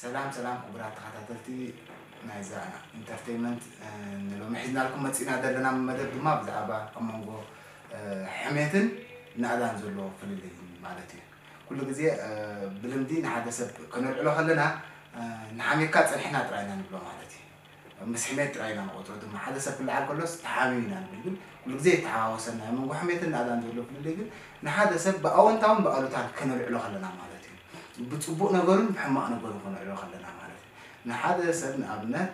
ሰላም ሰላም ክቡራት ተኸታተልቲ ናይዛ ኢንተርቴይንመንት፣ ንሎሚ ሒዝናልኩም መፂና ዘለና መደብ ድማ ብዛዕባ ኣብ መንጎ ሕሜትን ናእዳን ዘሎ ፍልልይ ማለት እዩ። ኩሉ ግዜ ብልምዲ ንሓደ ሰብ ከነልዕሎ ከለና ንሓሜካ ፀኒሕና ጥራይ ኢና ንብሎ ማለት እዩ። ምስ ሕሜት ጥራይ ኢና ንቆፅሮ። ድማ ሓደ ሰብ ክለዓል ከሎስ ተሓሚዩ ኢና ንብል፣ ግን ኩሉ ግዜ ይተሓዋወሰና። ኣብ መንጎ ሕሜትን ናእዳን ዘሎ ፍልልይ ግን ንሓደ ሰብ ብኣወንታውን ብኣሉታን ከነልዕሎ ከለና ማለት እዩ። ብፅቡቕ ነገሩን ብሕማቕ ነገሩን ከነልዕሎ ከለና ማለት እዩ። ንሓደ ሰብ ንኣብነት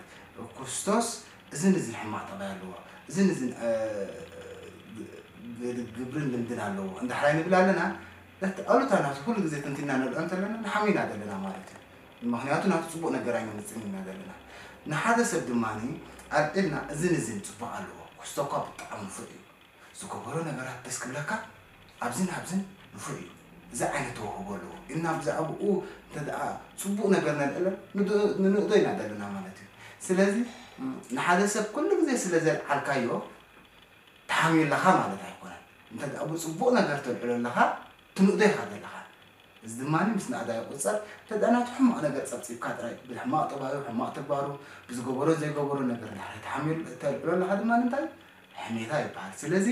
ክርስቶስ እዝን እዝን ሕማቕ ጠባይ ኣለዎ፣ እዝን እዝን ግብርን ልምድን ኣለዎ እንዳሕራይ ንብል ኣለና። ነቲ ኣሉታ ናቱ ኩሉ ግዜ ተንቲና ነልዕሎ እንተለና ንሓሚና ዘለና ማለት እዩ። ምክንያቱ ናቱ ፅቡቕ ነገር ኣይነምፅን ኢና ዘለና። ንሓደ ሰብ ድማ ኣልዒልና እዝን እዝን ፅቡቕ ኣለዎ፣ ክስቶ እኳ ብጣዕሚ ንፉዕ እዩ፣ ዝገበሮ ነገራት ደስ ክብለካ፣ ኣብዝን ኣብዝን ንፉዕ እዩ፣ እዚ ዓይነት ተውህቦ ኣለዎ ኢልና ብዛዕባኡ እንተ ደኣ ፅቡቕ ነገር ነልዕሎ ንንእዶ ኢና ዘለና ማለት እዩ። ስለዚ ንሓደ ሰብ ኩሉ ግዜ ስለ ዘልዓልካዮ ተሓምዮ ኣለኻ ማለት ኣይኮነን። እንተ ደኣ ብፅቡቕ ነገር ተልዕሎ ኣለኻ ትንእዶ ኢኻ ዘለኻ። እዚ ድማ ምስ ናእዳ ይቁጸር። ተዳናቱ ሕማቕ ነገር ጸብጺብካ ጥራይ ብሕማቕ ጠባዩ፣ ሕማቕ ተግባሩ፣ ብዝገበሮ ዘይገበሮ ነገር እንድሕር ተሓሚሉ ተልዕሎ ኣለኻ ድማ እንታይ ሕሜታ ይበሃል። ስለዚ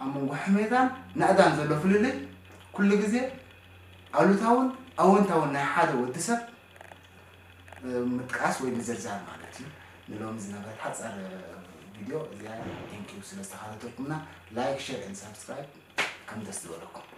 ኣብ መንጎ ሕሜታን ናእዳን ዘሎ ፍልልይ ኩሉ ግዜ ኣሉታውን ኣወንታውን ናይ ሓደ ወዲ ሰብ ምጥቃስ ወይ ምዝርዛር ማለት እዩ። ንሎሚ ዝነበረት ሓጻር ቪድዮ እዚኣ። Thank you ስለ ዝተኸታተልኩምና። Like, share and subscribe ከም ደስ ዝበለኩም።